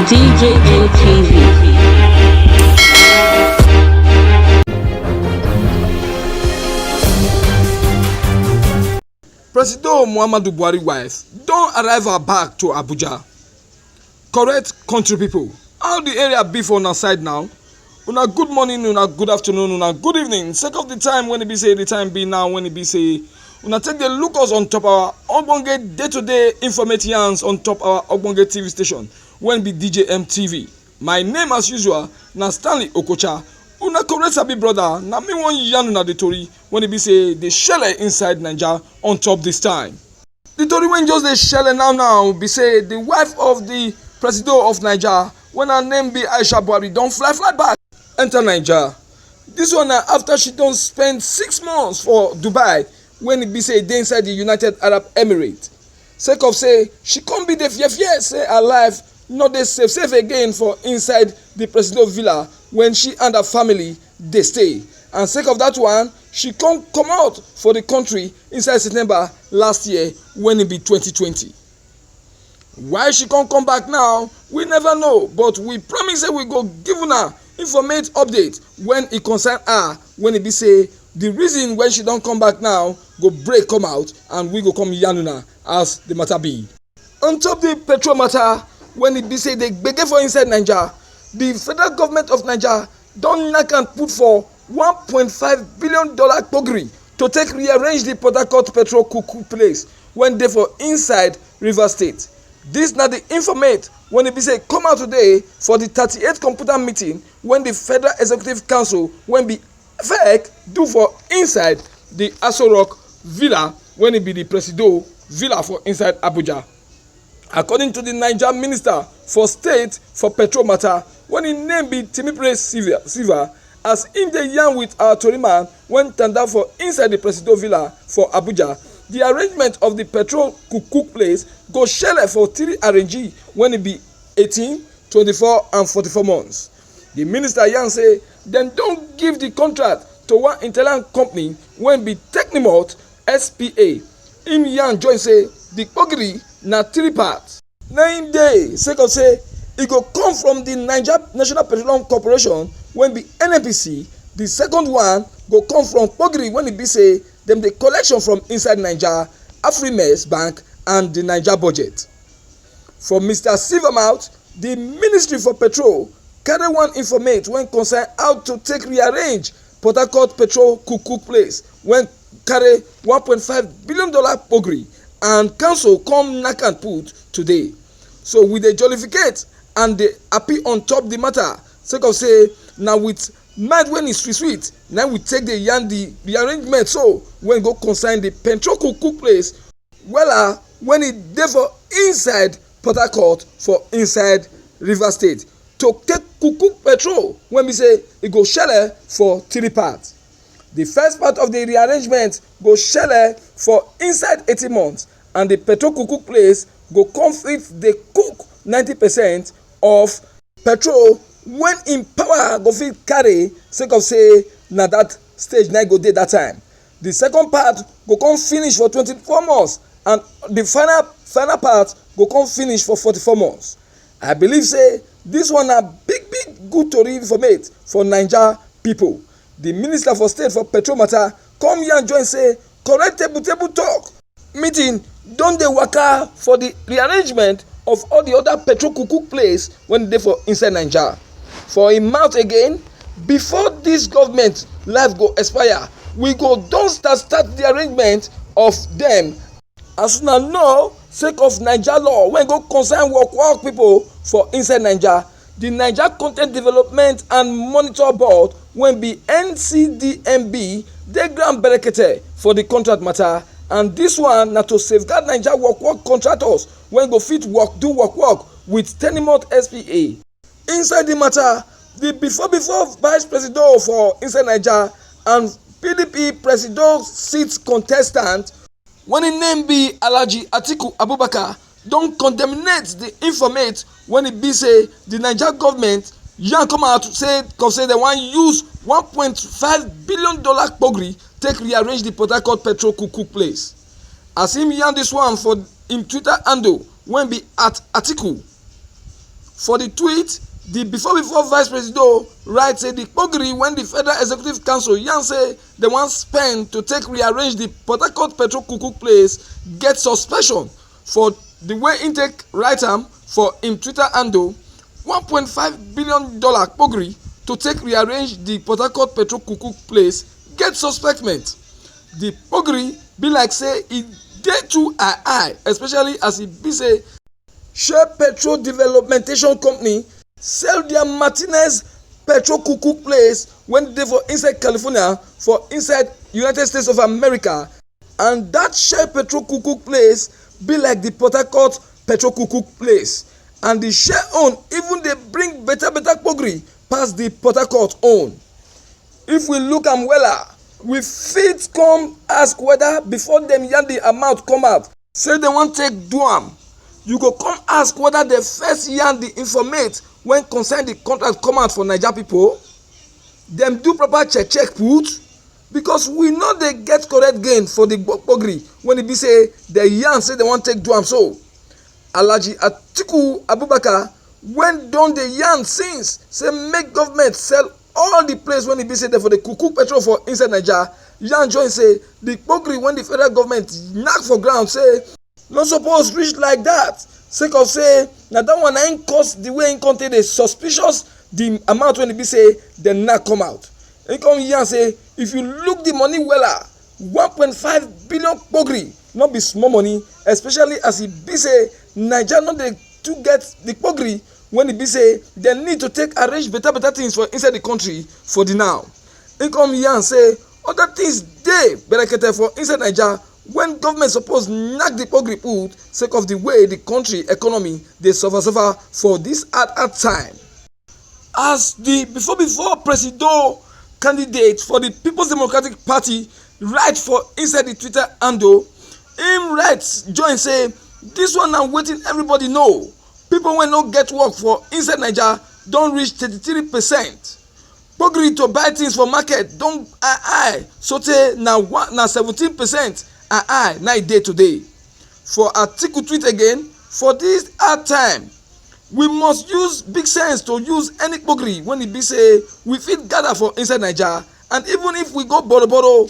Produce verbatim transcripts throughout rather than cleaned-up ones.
D J N T V. Presido Muhammadu Buhari wife don arrive her back to Abuja. Correct country people, how the area be for una side now? Una good morning, una good afternoon, una good evening. Sake of the time when e be say the time be now when e be say una take dey look us on top our ogbonge day-to-day informative yarns on top our ogbonge T V station when be D J M T V. My name as usual na Stanley Okocha. Una correct sabi brother, na me wan yarn una the tori when e be say dey shele inside Naija on top this time. The tori wey just dey shele now now be say the wife of the presido of Naija, when her name be Aisha Buhari, don fly fly back enter Naija. This one na after she don spend six months for Dubai when e be say e dey inside the United Arab Emirates. Sake of say she come be dey fear fear say her life no dey safe safe again for inside the presido villa when she and her family dey stay, and sake of that one she come comot for the country inside September last year when e be twenty twenty. Why she come come back now, we never know, but we promise say we go give una informate update when e concern her when e be say the reason when she don come back now go break come out, and we go come yarn una as the matter be. On top the petrol matter, when e be say dey gbege for inside Naija, the federal government of Naija don knack and put for one point five billion dollar kpogiri to take rearrange the Port Harcourt petrol cook cook place when dey for inside Rivers State. This na the informate when e be say come out today for the thirty-eight computer meeting when the Federal Executive Council when be FEC do for inside the Aso Rock Villa when e be the Presido Villa for inside Abuja. According to the Naija Minister for State for Petrol Matter, when im name be Timipre Silva, Silva, as im dey yarn with our tori man when tanda for inside the Presido Villa for Abuja, the arrangement of the petrol cook cook place go shele for three arrangee when e be eighteen, twenty-four and forty-four months. The minister yarn say dem don give the contract to one Italian company wey be Tecnimont S P A. Im yarn join say the kpogiri na three parts. Na im dey sake of say e go come from the Naija National Petroleum Corporation wey be N N P C. The second one go come from kpogiri wey e be say dem dey collection from inside Naija, Afrimex Bank and the Naija budget. For Mister Silva mouth, the Ministry for Petrol carry one informate wey concern how to take rearrange Port Harcourt petrol cook cook place wey carry one point five billion dollar kpogiri and council come knack and put today. So we dey jollificate and dey happy on top the matter sake of say na with mind wey e sweet sweet na we take dey yarn the rearrangement so wey go concern the petrol cook cook place wella wey e dey for inside Port Harcourt for inside Rivers State to take cook cook petrol wey be say e go shele for three parts. The first part of the rearrangement go shele for inside eighteen months and the petrol cook cook place go come fit dey cook ninety percent of petrol wey im power go fit carry sake of say na that stage na e go dey that time. The second part go come finish for twenty-four months and the final final part go come finish for forty-four months. I believe say this one na big big good tori informate for Naija people. The minister for state for petrol matter come yarn join say correct table table talk meeting don dey waka for the rearrangement of all the other petrol cook cook place wey dey for inside Naija. For im mouth again, before this government life go expire, we go don start start the arrangement of them. As una know, sake of Naija law wey go concern work work people for inside Naija, the Naija Content Development and Monitor Board wey be N C D M B dey ground berekete for the contract matter, and this one na to safeguard Naija work work contractors wey go fit work do work work with Tecnimont S P A. Inside the matter, the before before vice presido for inside Naija and P D P presido seat contestant wey im name be Alhaji Atiku Abubakar don condemnate the informate wey e be say the Naija government yarn come out say come say dem wan use one point five billion dollar kpogiri take rearrange the Port Harcourt petrol cook cook place. As im yarn this one for im Twitter handle wey be at Atiku For the tweet, the before before Vice Presido write say the kpogiri when the Federal Executive Council yarn say they wan spend to take rearrange the Port Harcourt petrol cook cook place get suspension for the way im take write am for im Twitter handle. One point five billion dollar kpogiri to take rearrange the Port Harcourt petrol cook cook place get suspectment. The kpogiri be like say e dey too high high, especially as e be say Shell Petrol Developmentation Company sell their Martinez petrol cook cook place wey dey for inside California for inside United States of America, and that Shell petrol cook cook place be like the Port Harcourt petrol cook cook place, and the Shell own even dey bring better better kpogiri pass the Port Harcourt own. If we look am wella, we fit come ask whether before dem yarn the amount come out say dem wan take do am, you go come ask whether dem first yarn the informate wey concern the contract come out for Naija people. Dem do proper check check put, because we no dey get correct gain for the kpogiri wey e be say dem yarn say dem wan take do am so. Alhaji Atiku Abubakar, wey don dey yarn since say make government sell all the place wey e be say dem for dey cook cook petrol for inside Naija, yarn join say the kpogiri wey the federal government knack for ground say no suppose reach like that, sake of say na that one na im cause the way im come take dey suspicious the amount wey e be say dem knack come out. Im come yarn say if you look the money wella, one point five billion kpogiri no be small money, especially as e be say Naija no dey too get the kpogiri wey e be say dem need to take arrange better better things for inside the country for the now. Im come yarn say other things dey berekete for inside Naija wey government suppose knack the kpogiri put, sake of the way the country economy dey suffer suffer for this hard hard time. As the before before Presido candidate for the People's Democratic Party write for inside the Twitter handle, im write join say this one na wetin everybody know. People wey no get work for inside Naija don reach thirty-three percent. Kpogiri to buy things for market don high high sotey na one na seventeen percent high high na e dey today. For Atiku tweet again, for this hard time, we must use big sense to use any kpogiri wey e be say we fit gather for inside Naija, and even if we go borrow borrow,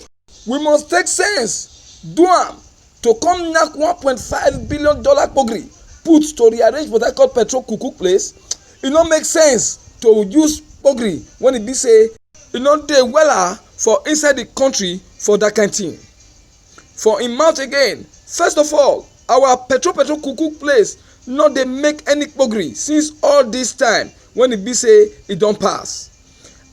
we must take sense do am to come knack one point five billion dollar kpogiri put to rearrange Port Harcourt petrol cook cook place. E no make sense to use kpogiri wey e be say e no dey wella for inside the country for that kind thing. For im mouth again, first of all, our petrol petrol cook cook place no dey make any kpogiri since all this time wey e be say e don pass.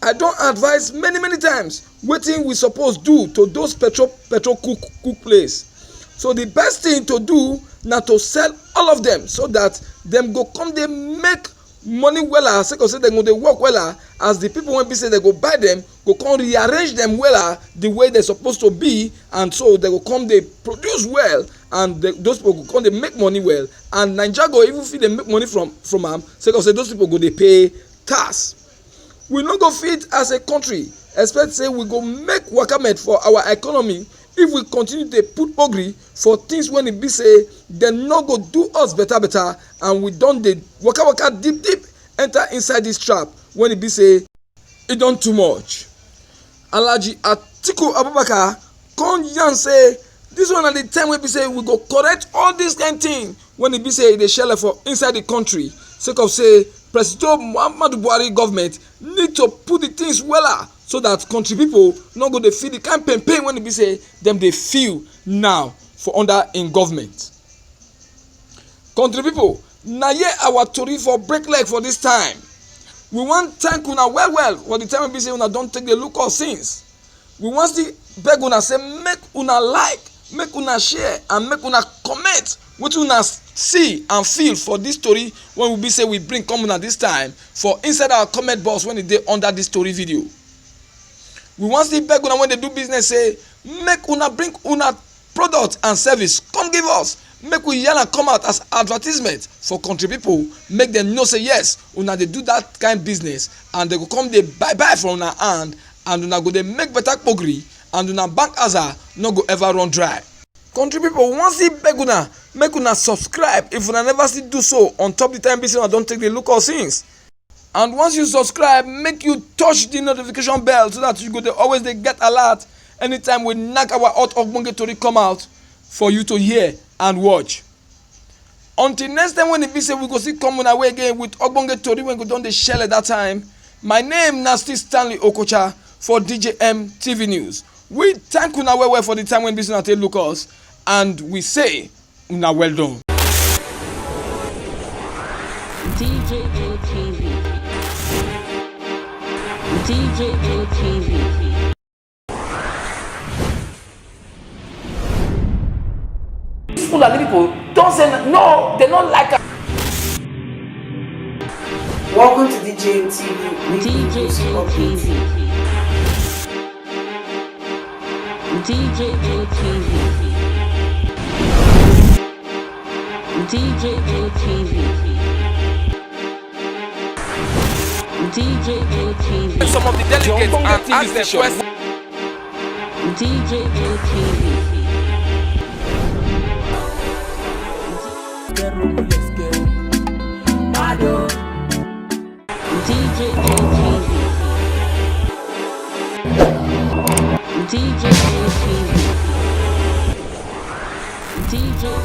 I don advise many many times wetin we suppose do to those petrol petrol cook cook place. So the best thing to do na to sell all of them so that dem go come dey make money wella, sake of say dem go dey work wella, as the people wey be say dem go buy them go come rearrange them wella the way dem suppose to be, and so dem go come dey produce well, and the, those people go come dey make money well, and Naija go even fit dey make money from from am, sake of say those people go dey pay tax. We no go fit as a country expect say we go make wakamet for our economy if we continue dey put kpogiri for things wey e be say dem no go do us better better, and we don dey waka waka deep deep enter inside this trap wey e be say e don too much. Alhaji Atiku Abubakar come yarn say this one na the time wey be say we go correct all this kind thing wey e be say e dey shele for inside the country, sake of say Presido Muhammadu Buhari government need to put the things wella so that country people no go dey feel the kind pain pain wey e be say dem dey feel now for under im government. Country people, na here our tori for break leg for this time. We wan thank una well well for the time wey be say una don take dey look us since. We wan still beg una say make una like, make una share, and make una comment wetin una see and feel for this story wey we be say we bring come una this time for inside our comment box wey e dey under this story video. We wan still beg una wey dey do business say make una bring una product and service come give us, make we yarn am come out as advertisement for country people, make dem know say yes, una dey do that kind business, and dem go come dey buy buy for una hand, and una go dey make better kpogiri, and una bank aza no go ever run dry. Country people, once e beg una, make una subscribe if una never still do so on top the time be say una don take dey look us since. And once you subscribe, make you touch the notification bell so that you go dey always dey get alert anytime we knack our hot ogbonge tori come out for you to hear and watch. Until next time when e be say we go see come una way again with ogbonge tori wey go don dey shele that time. My name na still Stanley Okocha for D J M T V News. We thank una well well for the time when be say una take look us, and we say una well done. D J M T V. D J M T V. These Fulani people don't say no, they don't like us. Welcome to D J M T V. D J M T V. D J M T V. D J M T V. D J M T V. Some of the delegates and ask them questions. D J M T V. D J M T V. D J M T V. D J M